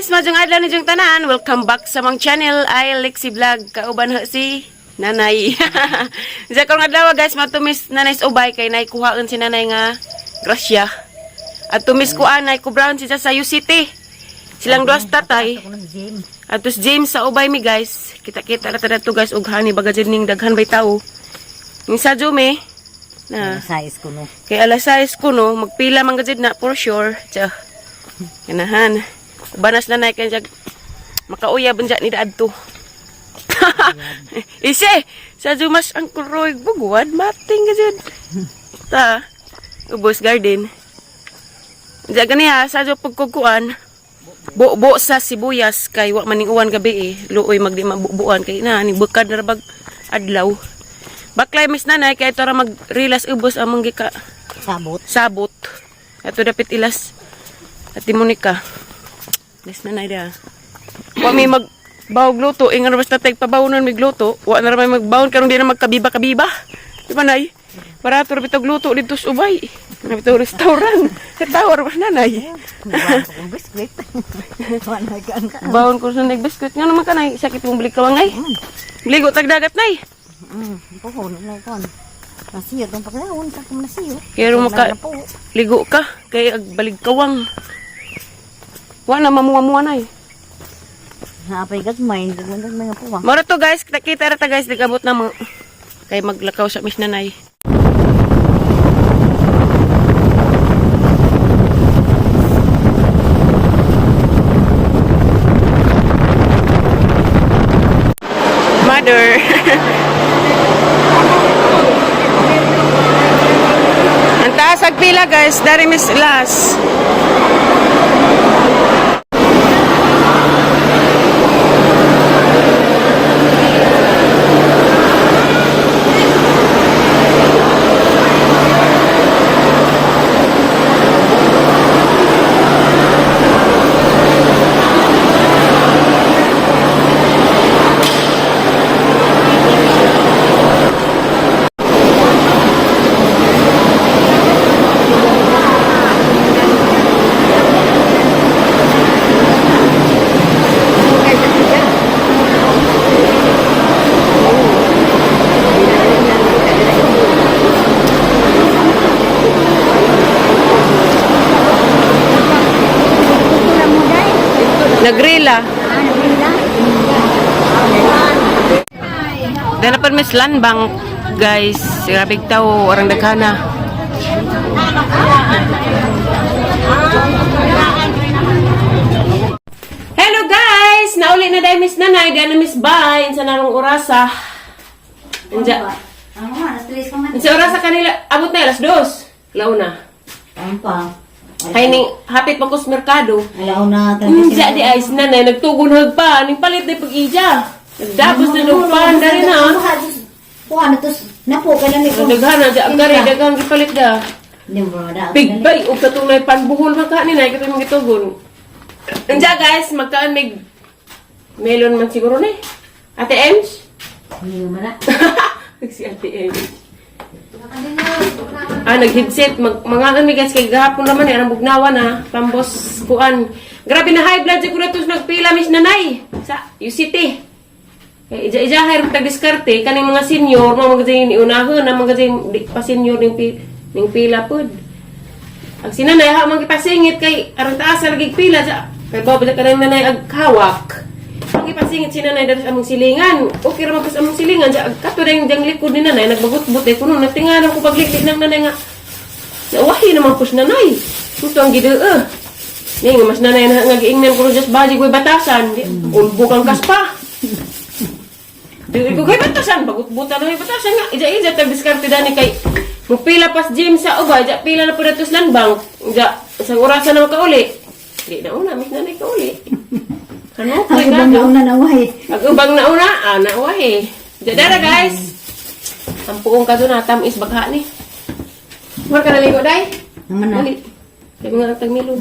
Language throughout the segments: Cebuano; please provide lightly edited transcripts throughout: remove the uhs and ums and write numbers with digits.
Guys, maayong adlaw ninyong tanan. Welcome back sa among channel ay Lexi Vlog. Kauban ho si Nanay. Sa karong adlaw, guys, matumis Nanay sa ubay kay nay kuhaon si Nanay nga grasya. At tumis ko anay kubrahan siya sa UCT. Silang duas tatay. At tus James sa ubay mi, guys. Kita-kita na ta to, guys, ug hani baga jud ning daghan bay tao. Ning sa Jume na Size ko no. kay alas 6 ko no, magpila man gajud na for sure. Tiyo. Ganahan. Banas na nay kay jag makauya banja ni daadto. Ise, sa Jumas ang kuroy bugwad mating gajud. Ta. Ubos garden. Diya gani ha, sa pagkukuan. Bubo sa sibuyas kay wa maning uwan gabi eh. Luoy magdi mabubuan kay na ni bukad na rabag adlaw. Baklay mis nanay kay ito ra magrilas ubos among gika Sabot. Sabot. Ato dapit ilas. Ate Monica. Ilas na da. Wa mi mag bawog luto, ingon basta tag pabawnon mig luto, wa na ra may magbawon karon di na magkabiba-kabiba. Di ba, nay? Barato ra bitog luto dito sa ubay. Na bitaw restaurant. Katawa ra ba nanay? Buwan ko kong biskwit. Buwan na ka. Bawon ko sa biskwit nga naman ka nay, sakit mong balik kawangay. Ligo tag dagat, nay. Puhon na kon. Nasiyo tong paglaon sa kung nasiyo. Pero maka ligo ka kay ag balig kawang. Wa na mamuha-muha nay. Napay gagmay, gagmay nga puwa. Moro to, guys, kita kita ra ta, guys, nagabot na mga kay maglakaw sa mis nanay. Mother. Ang taas ag pila, guys, dari mis las. Nagrila. Dahil pa Miss Landbank, guys. Grabe tao, orang daghana. Hello, guys! Nauli na dahil Miss Nanay, dahil na Miss Bay, sa narong orasa. Anja. Ano nga, alas 3 pa man. Sa orasa kanila, abot na alas 2. Launa. Ampa. Kay ning hapit pa ko sa merkado. Alauna Unja di ay si nanay nagtugon pa ning palit na pag-ija. Nagdabos na lugpan dari na. Kuha na tos napo ka na mi ko. Daghan na di agari daghan gipalit da. Hindi mo da. Bigbay og katong nay panbuhol man ka ni nay katong mga gitugon. Unja, guys, magkaan mig melon man siguro ni. Ate Ems? Hindi mo na. Si Ate Ems. Ah, nag-headset. Mag mga mi, guys, kay gahapon naman eh, anong bugnawa na. Pambos, kuan. Grabe na high blood, siguro tos nagpila, mis nanay. Sa UCT. Kay ija-ija, hayro tag diskarte, kaning mga senior, mga mga ni unahon, ang mga di pa senior ning, ning pila pod. Ang sinanay, ha, mga ipasingit kay aron taas sa lagig pila, sa, kay ba, ka nang nanay ag hawak. Ang ipasingit si nanay dahil sa among silingan. Okay ra man pa sa among silingan, sa kato na yung diyang likod ni nanay, nagbagot-but eh, kuno natingalan ko pagliklik ng nanay nga, nauwahi naman po si nanay. Ito ang gidoo. Ni nga mas nanay na nga giingnan ko just bali ko'y batasan. Di, ulbog ang kaspa. Di ko kay batasan, bagot-butan na may batasan nga. Ija-ija tag diskarte dani kay mupila pas gym sa uba, ija pila na po datos landbank. Ija sa orasan na makauli. Di na una, mis nanay kauli. Ano? Ang ibang nauna na wahi. Ag ubang nauna, ah, nauwahi. Ija dara, guys. Ang puong ka doon, tamis bagha ni. Mar ka naligo, day? Naman na. Dali. Kaya mga tagmilon.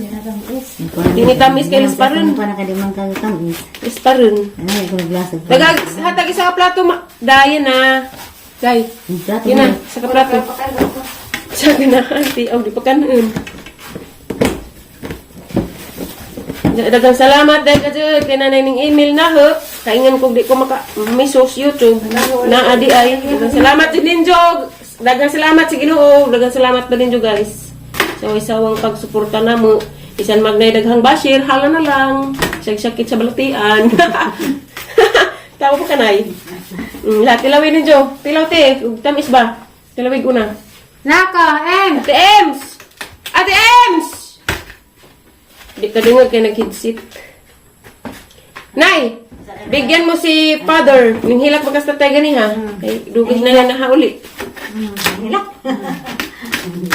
Dini tamis kay Lisparan. Para ka di man ka tamis. Lisparan. Ay, ko glass. Dagag, hatag isa ka plato. Ma Dayan na. Day. Plato. Yun na, isa ka plato. Sa ganahan, ti. Oh, di pa kanon. Daghang salamat dahil kasi kay nanay ning email na ho. Kaingan ko di ko maka misos YouTube na adi ay. Daghang salamat sa ninyo. Daghang salamat sa Ginoo. Daghang salamat pa ninyo, guys. So isawang pagsuporta namo. Isan magnay daghang bashir, hala na lang. Sagsakit sa balatian. Tawa pa kanay. Lahat tilawin ninyo. Tilaw te, ug tamis ba? Tilawig una. Nako, em! Ate Ems! Ate Ems! Di ka dungog kay nag-headset. Nay! Bigyan mo si father. Ning hilak magkastatay gani ha. Kay dugis na yan nahauli. Hilak.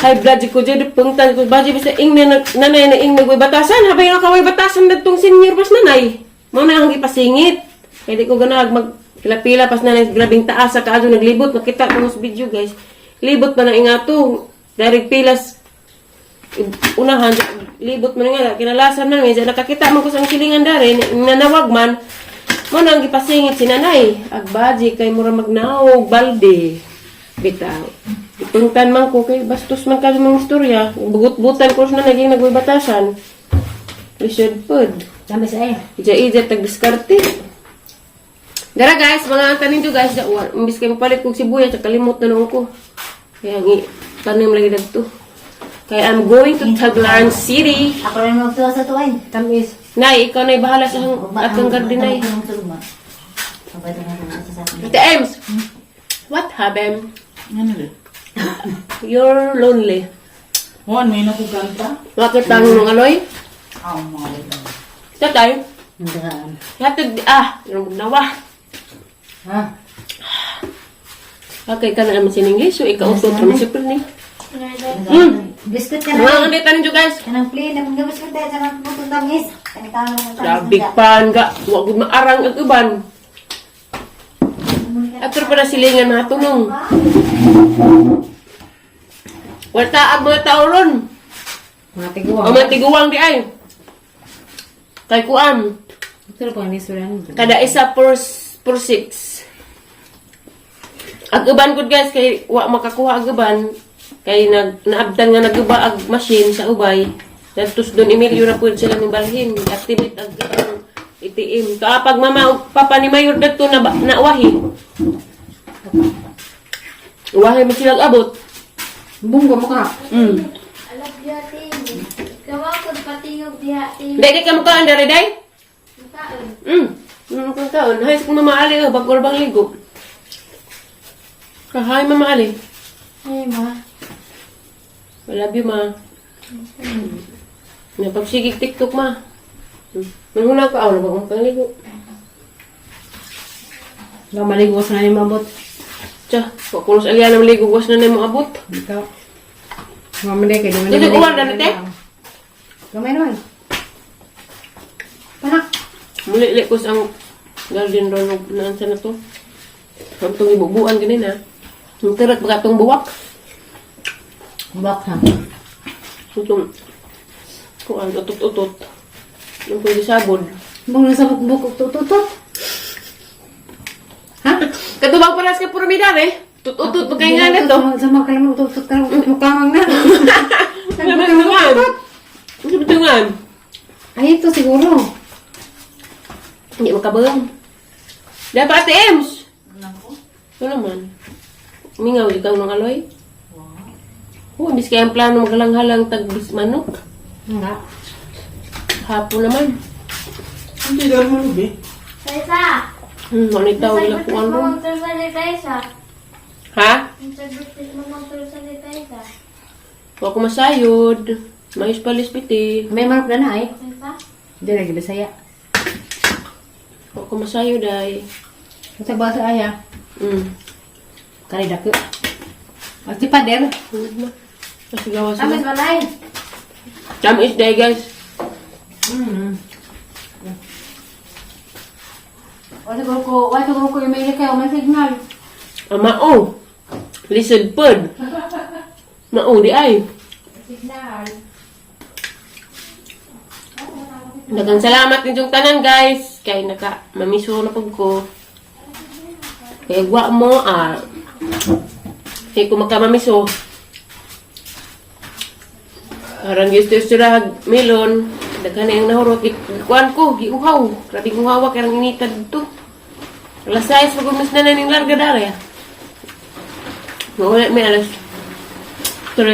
High blood ko jud pungtan ko baji bisa ing na nanay na ing nagway batasan habay na kaway batasan dadtong senior pas nanay. Mao na ang gipasingit. Kay di ko ganag mag pila-pila pas nanay, grabing taas sa kaadto naglibot, makita ko sa video, guys. Libot pa na ingato. Direct pilas unahan, libot man nga kinalasan man medyo nakakita man ko sa ang silingan dari nanawag man mo nang gipasingit si nanay agbaji kay mura magnaog balde bitaw. Ipuntan man ko kay bastos man ka mga istorya, bugot-butan ko sa nanay naging nagwibatasan, lisod pod. Dami sa eh. Ija-ija tag diskarte. Dara guys, mga tanim jo guys, da, imbis kay mapalit kog sibuyas, sa kalimot na noon ko. Kaya ngi tanim lagi dagto. Kaya I'm going to Taglaran City. Ako rin magtuwa sa tuwain. Tamis. Nay, ikaw na bahala sa atong garden, nay. Ate Ems, what happened? Ano le? You're lonely. Juan, may nakuganta? Bakit ang nung aloy? Ah, mga Tatay, Nagdaraan. hatid, ah, nawa. Ha? Okay, ka na naman sin English, so ikaw utot naman si Perni. Biscuit ka Mga na. ang tanim jo guys. Kanang plain, ang mga biscuit dahil sa mga putong tamis. Kanang tawag ng tamis. Grabe pan ga, wa gud maarang ang uban. Ato pa na silingan mga tunong. Wala taag mga tao ron. Mga tiguang. O mga tiguang di ay. Kay kuan, Ito po ang lisuran. kada isa per six. Ag uban gud guys kay wa makakuha ag uban kay nag naabdan nga naguba ag machine sa ubay. Dadtos Don Emilio na pud sila ni balhin, activate ag ang ATM. Kapag mama ug papa ni Mayor dadto na nawahi. Wahi mo silang abot. Bunggo mo ka. Alam diha tini. Gawa ko patingog diha tini. Dai kay ka mukaan dere day. Mukaon. Kung kaon, hay sa kong Mama Ali, oh, bago bang ligo. Hi, Mama Ali. Ay ma. I love you, ma. Napagsigig TikTok, ma. Manghuna ka, aw, nabagong kang ligo. Nga maligwas na ni mabot. Tsa, wakulos alya ng ligo, was na na mo abot. Ikaw. Nga malig kay di man. Dili, uwan na ni, te? Gamay naman. Panak. Muli, likos ang garden ron, naan sa na to. Ang itong ibubuan, ganun na. Ang tirat, baka itong buwak. Bak ha. Itong, kuan, utot-utot. Yung pwede sabon. Bung nasa bukbuk tututot. Ha? Katubang paras ka puro midar eh. Tut-utot, pagkaingan na to. Sa mga kalamang tutot ka mukamang na. Ano Ano Ay, ito siguro. Hindi makabang. Dapat Ate Ems! Ito naman. Mingaw, di kang nung aloy. Oh, imbis kaya ang plano magalang-halang tagbis manok. Nga. Hapon naman. Hindi daw mo lubi. Taysa. Ano yung tawag nila Sa kung ano? mo magtursa ni Taysa. Ha? Sa birthday mo magtursa ni Taysa. Huwag ko masayod. Mais palis piti. May manok na na ay. Taysa. Hindi lagi bisaya. Huwag ko masayod ay. Sa basa aya. Kari dako. At si pader. Tulog na. Kasi gawa sila. Tamis malay. Tamis day, guys. Wala siguro ko, wala siguro ko email kayo, may signal. Ama, oh. Lisod pod. Mao di ay. Signal. Daghang salamat ninyong tanan guys. Kay naka mamiso na pud ko. Kay wa mo ah. Kay ko makamamiso. Parang gusto sila melon. Daghan na yung nahurot. Gikuan ko, giuhaw. Grabe uhaw kay rang inita dito. Alas 6 pag umis na ning larga dara ya. Maulit may alas 3.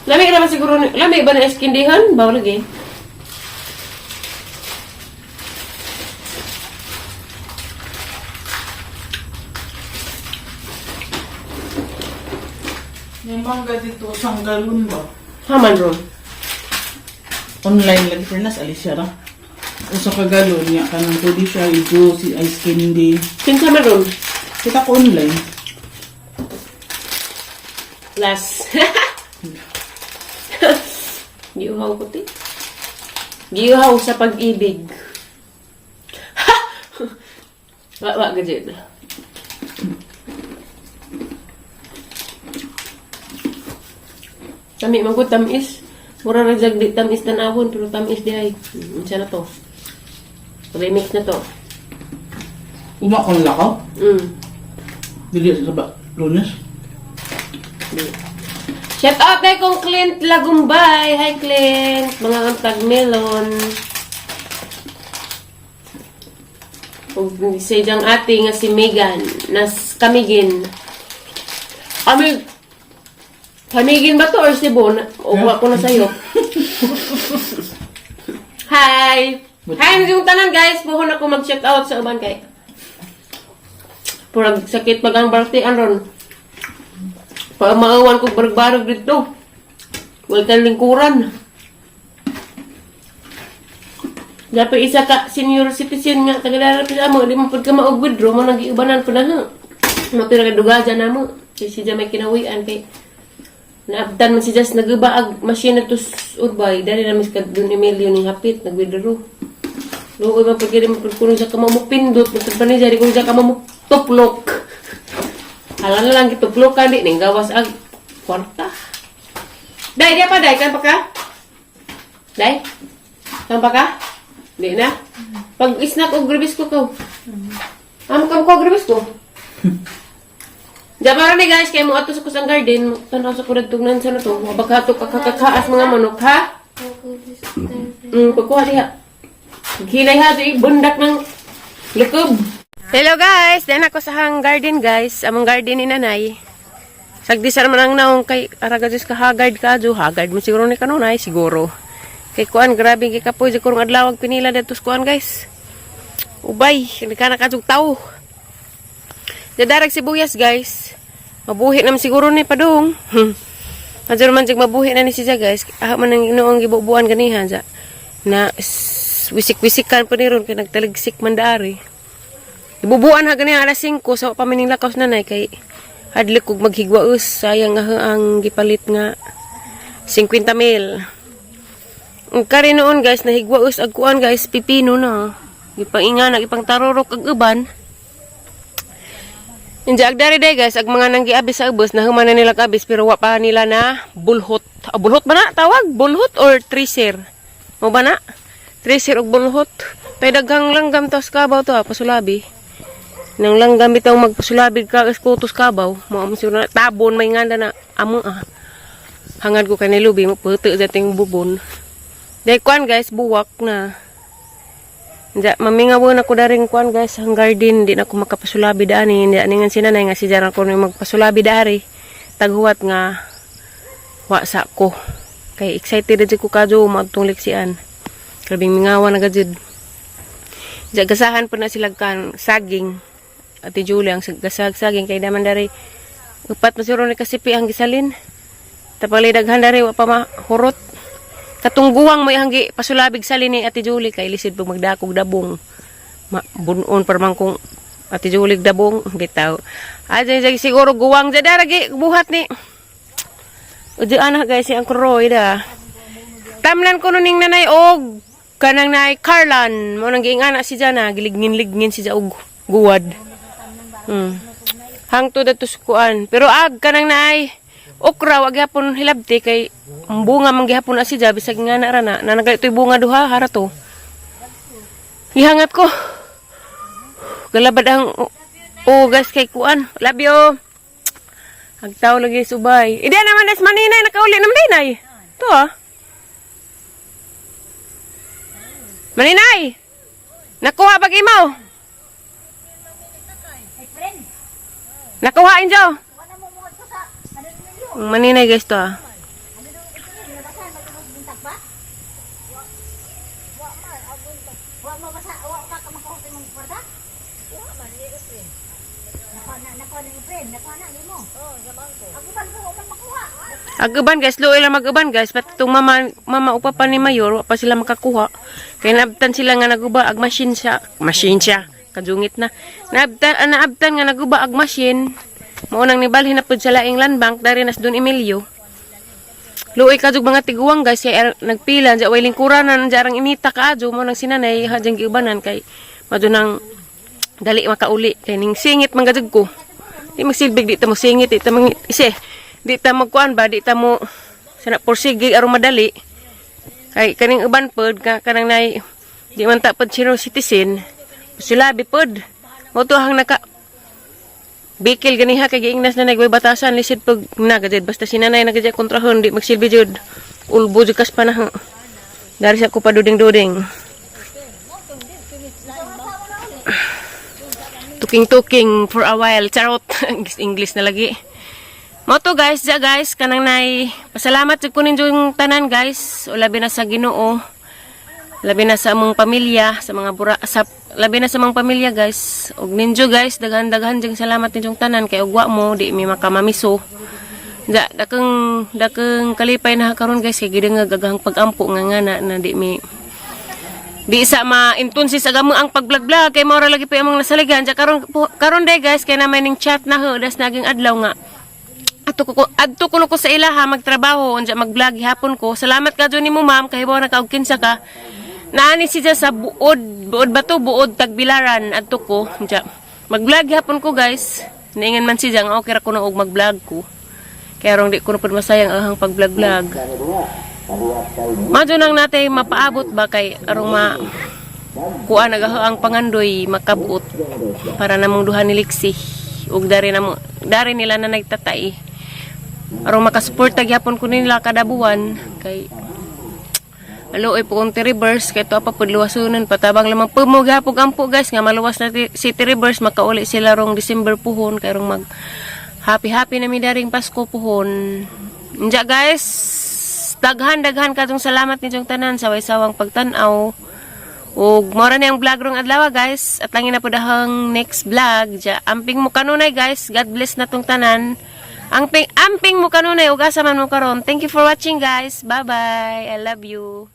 Lami ka naman siguro, lami ba na eskindihan? Bawal lagi. May mangga dito, isang galon ba? Haman ron. Online lagi for nas Alicia ra. Usa ka galon niya kanang pwede siya i-juice, i-ice candy. Kinsa man ron? Kita ko online. Last. Giuhaw ko, ti. Giuhaw sa pag-ibig. Wa, wa, gajit. Kami man ko tamis. Mura ra jag di tamis tanawon pero tamis di ay. Unsa na to? Remix na to. Uma kon lakaw. Dili sa ba Lunes. Shout out kay kong Clint Lagumbay. Hi Clint, mga antag melon. Ug sa iyang ate nga si Megan nas Kamigin. Kami Kamigin ba to or Cebu? O wa ko na sayo. Hi. Hi yung tanan guys. Buhon ako mag-shout out sa uban kay. Purag sakit pag ang bartian ron. Pag maawan ko barag-barag dito. Wala kang lingkuran. Dapat isa ka senior citizen nga taga pa sa amo, di mo pud ka maog-withdraw mo nang giubanan ko na ha. Mo tinagadugajan na mo. Kay siya may kinawian kay naabtan man si Jas naguba ag machine na to urbay dali na mis ka dun Emilio ning hapit nag-withdraw. Luoy man pud kay mo pud kuno sa ka mamupindot, matod pa ni siya di kuno sa ka mamutuplok. Hala na lang gituplokan di ning gawas ag kwarta. Dai di pa dai kan pa ka? Dai? Kan pa ka? Di na. Pag isnak og gribis ko ko. Amo kam ko gribis ko. Diyan ni guys, kay mo ato sa kusang garden, tanaw sa kurag tugnan sa na to. Mabaghato kakakaas mga manok ha. Pagkuha diha. Hinay ha, di bundak ng likob. Hello guys, dan ako sa hang garden guys. Among garden ni nanay. Sagdi sa naman ang naong kay araga Diyos ka hagard ka jo hagard mo siguro ni kanunay siguro. Kay kuan grabe kay kapoy siguro ang adlaw ag pinila dadto sa kuan guys. Ubay, hindi ka nakajug tao. Dadarag sibuyas guys. Mabuhi naman siguro ni padung. Adyo man jag mabuhi na ni siya guys. Ah man ang Ginoong gibubuan ganihan sa na wisik-wisikan pa ni ron kay nagtaligsik man daari. Ibubuan ha ganihan alas 5 sa pa mining lakaws nanay kay hadlok kog maghigwaus sayang nga ang gipalit nga 50 mil. Ang kari noon guys nahigwaus ag kuan guys pipino na. Gipainga na ipang tarurok ag uban. Inja ag dari day guys ag mga nanggiabis sa ubos nahuman na nila kabis pero wa pa nila na bulhot. Ah, bulhot ba na tawag? Bulhot or tracer? Mo ba na? Tracer og bulhot. Tay daghang langgam tos kabaw to ha, pasulabi. Nang langgam bitaw magpasulabi ka kutos kabaw, mo amo siguro na tabon may nganda na amo ah. Hangad ko kay lubi mo puto sa ting bubon. Day kuan guys, buwak na. Diya, mamingaw na ko daring kuan guys, ang garden, di na ko makapasulabi dani, hindi ani nga sinanay nga si Jaran ko na magpasulabi dari. Taghuwat nga wa sa ko. Kay excited na jud ko kadyo maadtong leksian. Grabing mingawa na gajud. Diya gasahan po na sila kan saging. Ate Julie ang gasag saging kay daman dari upat na siguro ni kasipi ang gisalin. Tapali daghan dari wa pa mahurot. Katungguwang may hanggi pasulabig salin ni Ate Julie kay lisid pag magdakog dabong. Ma, bunon par man kung Ate Julie dabong bitaw. Ay jay siguro guwang jay daragi buhat ni. Ujo anak guys si ang Roy da. Tamlan ko ning nanay og kanang nay Carlan mo nang giing anak si Jana giligngin-ligngin si Ja og guwad. Hangtod adto sa kuan. Pero ag kanang naay okra wa gyapon hilabti kay ang bunga man gihapon na si Ja bisag nga na ra na nanagali to'y bunga duha hara to. Gihangat ko. Galabad ang ugas kay kuan. Love you. Agtaw lagi subay. Hindi naman des maninay nakauli naman dinay. To ah. Maninay! Nakuha pag imaw? Nakuha injo? Maninay, guys, to ah. Wa mabasa, wa pa ka makuha sa imong kwarta? Wa man ni friend. Nakuha na, nakuha na ni friend, nakuha na nimo. Oh, sa bangko. Ako man ko, wa man makuha. Aguban, guys, luoy lang mag-uban, guys. Pati itong mama, mama upa pa ni Mayor, wa pa sila makakuha. Kaya naabtan sila nga naguba ag machine siya. Machine siya. Kajungit na. Naabtan, ah, naabtan nga naguba ag machine. Mao nang nibalhin na pud sa laing land bank dari nas Don Emilio. Luoy ka jug mga tiguang, guys, kay nagpila dya way lingkuranan dya arang inita kaadyo mo nang sinanay hadyang giubanan kay madto nang dali makauli kay ning singit man gajud ko. Di magsilbig di ta mo singit, di ta mang ise. Di ta magkuan ba, di ta mo sana porsige aron madali. Kay kaning uban pod ka kanang nay di man ta pod senior citizen. Sulabi pod. Mo to hang naka Bikil ganiha kay giingnas na nagway batasan lisod pag nagadid basta sinanay nagadya kontrahon di magsilbi jud ulbo jud kas panahon dari sa ko paduding-duding tuking-tuking for a while, charot. English na lagi mo to, guys. Ja, guys, kanang nay pasalamat jud ko ninyong tanan, guys, o labi na sa Ginoo, labi na sa among pamilya, sa mga bura sa labi na sa among pamilya, guys, ug ninyo, guys. Daghan-daghan jing salamat ninyong tanan kay ugwa mo di mi makamamiso. Ja, dakeng dakeng kalipay na karon, guys, kay gidangag agahang pagampo nga ngana na di mi di sa ma intunsis agamo ang pag-vlog-vlog kay mao ra lagi pa among nasaligan. Ja karon karon day, guys, kay na may ning chat na ho das naging adlaw nga adto kuno ko sa ilaha magtrabaho unja mag-vlog hapon ko. Salamat ka nimo, ma'am, kahibaw na ka og kinsa ka. Naani siya sa buod, buod ba to, buod Tagbilaran adto ko. Unja mag-vlog hapon ko, guys. Niingan man siya nga okay ra kuno og mag-vlog ko. Kaya rong di ko na pud masayang ahang pag-vlog-vlog. Madyo nang natay mapaabot ba kay arong ma kuan nagaho ang pangandoy makabuot para namong duha ni Lixi ug dari namo dari nila na nagtatay aron makasuporta gyapon ko nila kada buwan kay Alo ay po kung reverse kay to pa pud luwasunan patabang lamang po mo gapog ampo, guys, nga maluwas na si reverse makauli sila rong December puhon kay rong mag happy happy na mi daring Pasko puhon. Unja, guys, daghan daghan kadtong salamat ninyong tanan sa way-sawang pagtan-aw. Ug mora ni ang vlog rong adlaw, guys. At langin na pud ang next vlog. Ja, amping mo kanunay, guys. God bless na tong tanan. Amping amping mo kanunay ug asa man mo karon. Thank you for watching, guys. Bye bye. I love you.